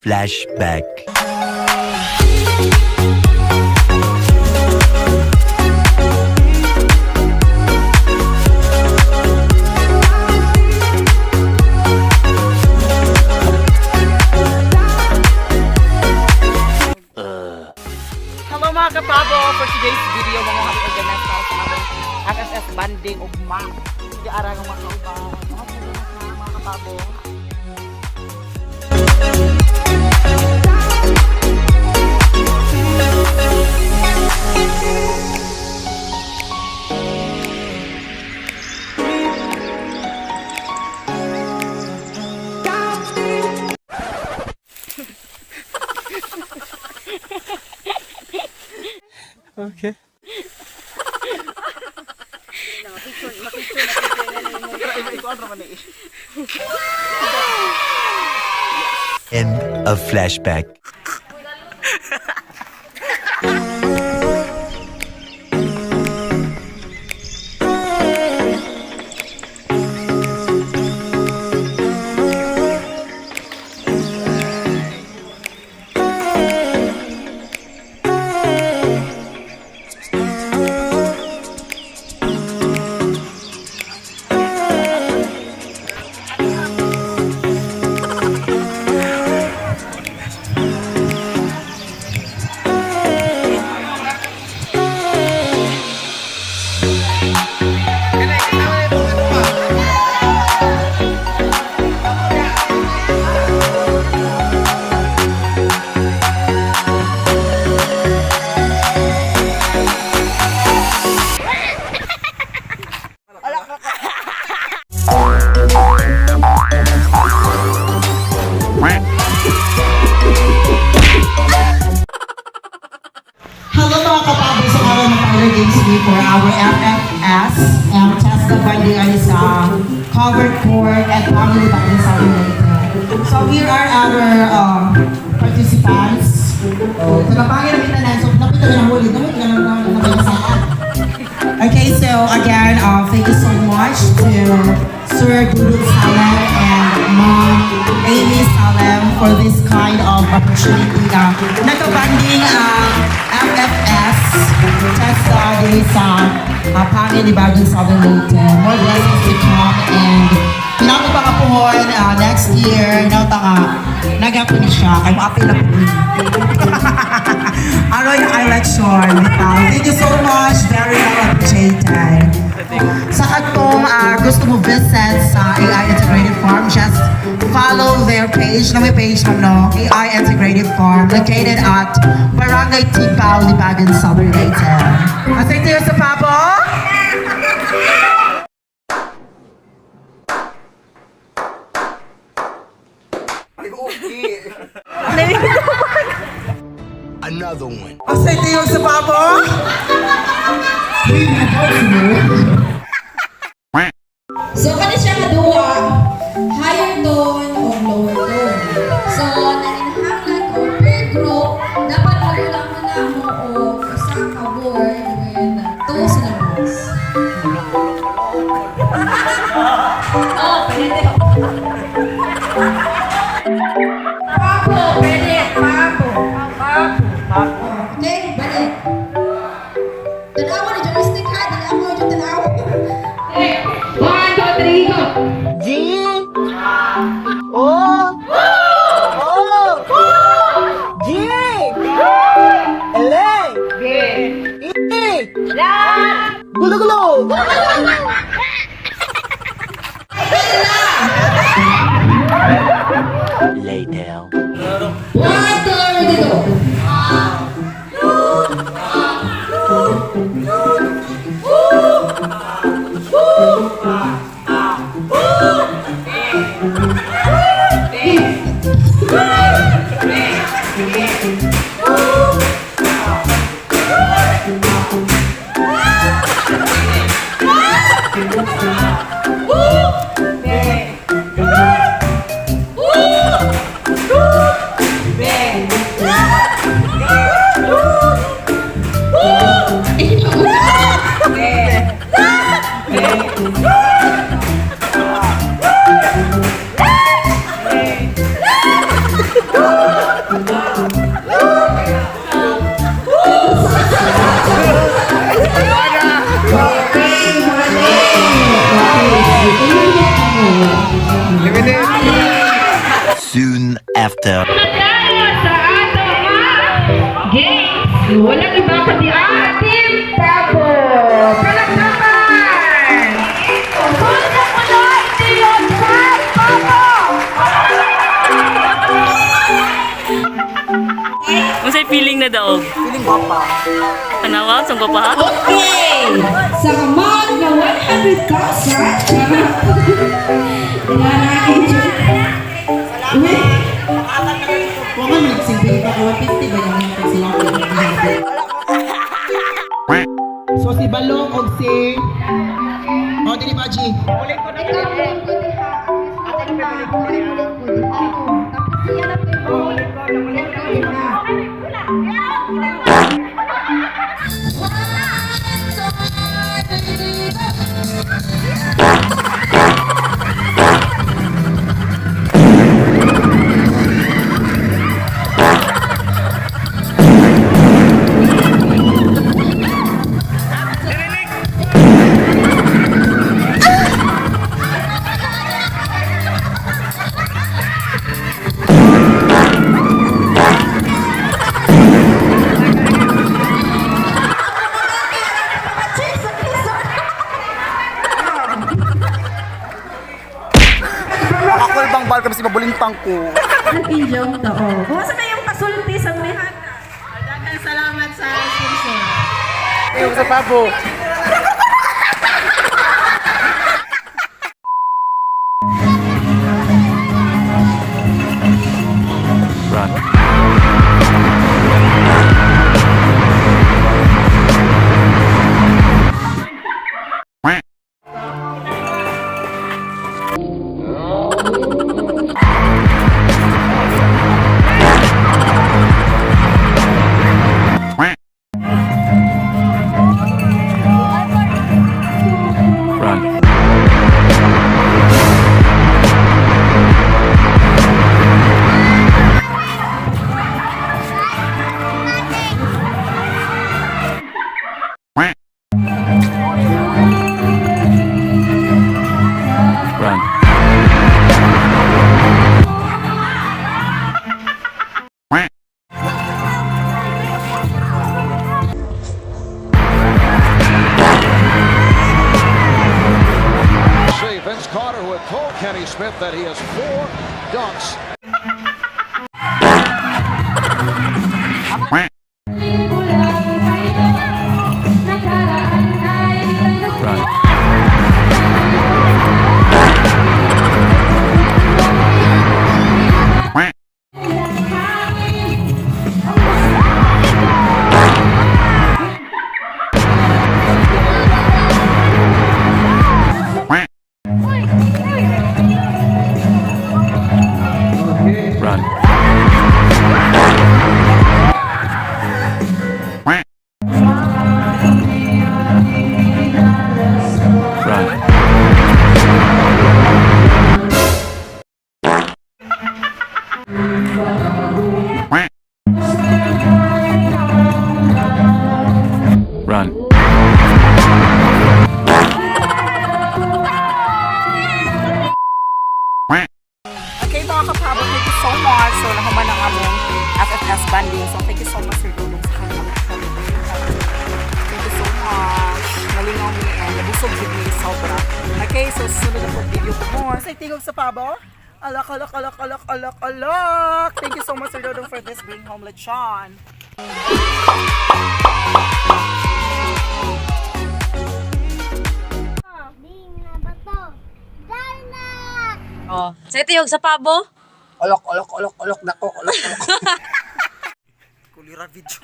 Flashback. Hello, mga kapabo! For today's video, mga kami organize para sa among FFS banding ugma. Sige, ara ng mga kauban. Mga mga kapabo. Okay. End of flashback. Hello, mga kapabo, sa araw ng Pirate Games Week for our FFS and test the bonding ay sa covered court and family bonding sa related. So here are our participants. Oh, sa napangin namin tanan, so napita na huli, namit na lang na saan. Okay, so again, thank you so much to Sir Dudut Salem and Mom Amy Salem for this kind of opportunity na nagkabanding ang FFS test study sa Pangil Libagon, Southern Leyte. More blessings to come and hinawta pa ka puhon next year, hinawta ka, nagapon ni siya, kay mo-apil na po ni. Aroy ang election. Thank you so much. Very well appreciated. Sa katong gusto mo visit sa AI Integrated Farm, just follow their page. Na may page ma'am, no? AI Integrated Farm, located at Barangay Tigbao, Libagan, Southern Leyte. Asay tayo sa pabo? Another one. Asay tayo sa pabo? So, kani siya nga duwa, higher tone o lower tone. So, nanginahanglan ko per group, dapat magulang mo na mo o usa ka word with two syllables. Oh, pwede. Papo, pwede. Papo. Papo. Papo. Okay, balik. Tanawa ni joystick ha, dili ako yung tanawa. One, two, three, go! G O O G L B. E Gulo gulo. Later. One, two, ready, go. After. Tayo sa ato nga games. Walang iba kundi ang Team Pabo. Palakpakan! Sunod na kulay, Team Pabo! Unsay feeling na daog? Feeling guwapa. Tanawa, sa pa? Okay! Sa amount na 100,000, na Wait, Wa man nagsilbi pa ko 150 ba yung sila ko. So si Balong og si Oh, dili ba G? ikaw ulit ko diha. Ang ulit ko diha. Tapos siya na po yung ulit ko diha. Ako bang bal kami si mabulintang ko. Nag-enjoy to. Kumusta na yung pasulti sa mihata? Daghang salamat sa sponsor. Ayaw sa pabo. Run. Run. Run. See Vince Carter, who had told Kenny Smith that he has four dunks. Run. Run. Run. Run. Okay mga kapabo, thank you so much. So nahuman ang among FFS banding. So thank you so much, Sir Dulong, sa kanyang. Thank you so much. Nalingaw mi and nabusog jud mi sobra. Okay, so sunod na po video ko more. Say tingog sa pabo. Alak, alak, alak, alak, alak, alak. Thank you so much, Sir Dodong, for this Bring Home Lechon. Oh, sa tiyog sa pabo? Alak, alak, alak, alak, nako, alak, alak. Kulira video.